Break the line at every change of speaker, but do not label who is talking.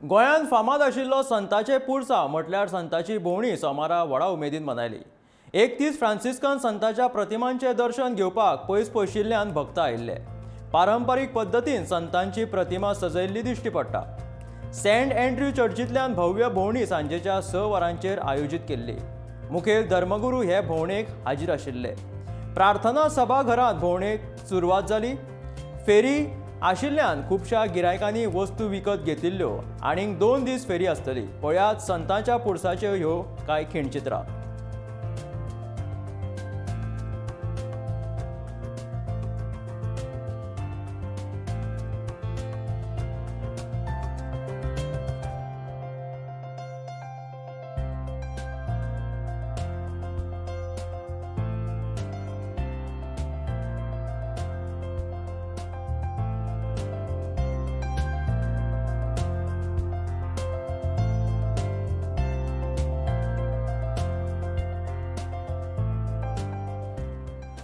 गोंयांत फामाद आशिल्लो संताचे पुरसांव म्हटल्यार संताची भोंवणी सोमारा व्हडा उमेदीन मनयली. 31 फ्रांसिस्कन संताच्या प्रतिमांचें दर्शन घेवपाक पयस पयशिल्ल्यान भक्त आयिल्ले. पारंपारीक पद्दतीन संतांची प्रतिमा सजयल्ली दिश्टी पडटा. सेंट अँड्र्यू चर्चींतल्यान भव्य भोंवणी सांजेच्या 6 वरांचेर आयोजीत केल्ली. मुखेल धर्मगुरू हे भोंवणेक हाजीर आशिल्ले. प्रार्थना सभाघरांत भोंवणेक सुरवात जाली. फेरी आशिल्ल्यान खुबश्या गिरायकांनी वस्तू विकत घेतिल्ल्यो. आनीक 2 दीस फेरी आसतली. पळयात संतांच्या पुरसाच्यो ह्यो कांय खिणचित्रां.